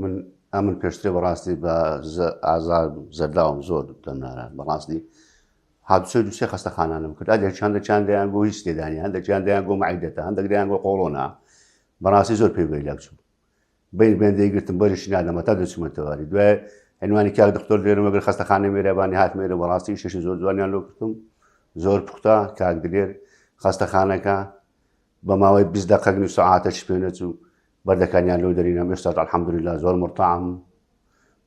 من ئەمن پێشترێ بەڕاستی بە ئازار زەرداوم زۆر دەمناران بەڕاستی هاتوچۆی دوسێ خەستەخانانم کرد ئەگەر چەندە چیان دەیان گۆ هیچ تێدانی هەندێکیان دەیان گۆ مەعیدەتە هەندێک دەیان گۆ قۆڵۆنا بەڕاستی زۆر پێی بەیلاک چوو بین بێن دەیگرتم بەرشی نادەمە تا دەچمە تەواری دوای عنوانی کاک دکتۆر لێرم وەگەر خەستەخانەی مێرەبانی هاتمێرە بەڕاستی شەشی زۆر جوانیان لۆ کردم زۆر پوختە کاک دلێر خەستەخانەکە بە ماوەی 20 دقەک نیو سەعاتەش پێ نەچوو بەردەکانیان لۆ دەرینم ئێستاش الحمدلله زۆر مرتاعم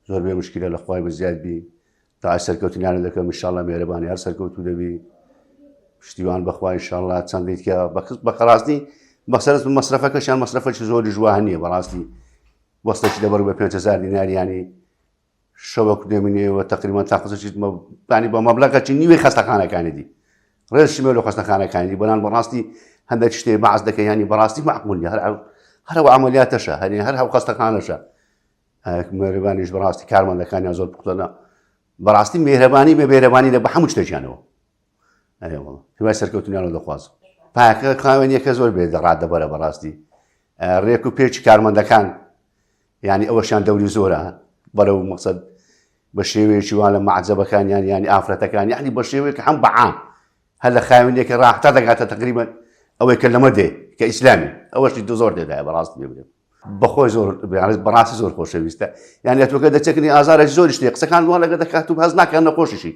زۆر بێ مشکلە لە خوای بزیاد بی داوای سەرکەوتنیانە دەکەم ان مێرەبانی هەر سەرکەوتوو دەبی پشتیوان بەخوا ان شاء الله چەندێک کە بەخەڕاستی بەسەرس مەسرەفەکەشیان مەسرەفەکی زۆری ژوان نییە بەڕاستی وەستێکی لەبەر بە 5000 دیناریانی شەوەک دەمینەوە تقریبا تاقزەی بانی بە مەبلەغەکی نیوەی خەستەخانەکانی دی ڕێزشی مێ لە خەستەخانەکانی دی بەڵام بەڕاستی هەندێک شتێ بەعس دەکەن ینی بەڕاستی معقول نیە هەر هەرەوە عملیاتەشە هەرێ هەر هەو خەستەخانەشە مێرەبانیش بەڕاستی کارمەندەکانیان زۆر پوختەنە بەڕاستی مێرەبانی بێ بێرەبانی لە بە هەموو شتێکیانەوە ئەرێ وەڵا هیوای سەرکەوتنیانەوە دەخوازم پاکە خاوێنیەکە زۆر بێ دەڕات دەبەرە بەڕاستی ڕێک و پێچ کارمەندەکان یعنی ئەوەشیان دەوری زۆرە بەرەو مەقسەد بە شێوەیەکی وا لە مەعجەبەکانیان یانی ئافرەتەکان یعنی بە شێوەیەک هەم بەعام هەر لە خاوێنیەکە ڕاحتا دەگاتە تقریبا ئەوەی کە لەمە دێ کە ئیسلامی ئەوەشی دو زۆر دێدایە بەڕاست بێ بەخۆی زۆر بەڕاستی زۆر خۆشەویستە یان لە تۆکە دەچەکنی ئازارێک زۆر شتێ قسەکان وا لەگە دەکات و هەز ناکەن نەخۆشیشی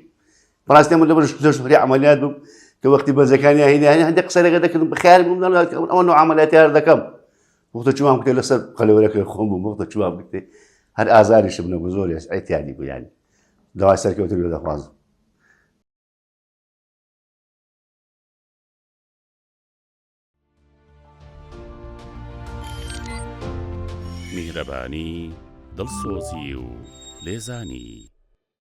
بەڕاستی من لەبەر زۆر عملیات بوو کە وەختی بەزەکانی هینی هەندێک قسە لەگە دەکردم بخیار بووم ئەوە نوع عملیاتیار دەکەم وەختە چوام کتێ لەسەر قەلەوەرەکەی خۆم بووم وەختە چوام کتێ هەر ئازاریشم نەبوو زۆر ئەتیادی بوو یانی داوای سەرکەوتن لێ دەخوازم. میهرەبانی، دڵسۆزی و لێزانی.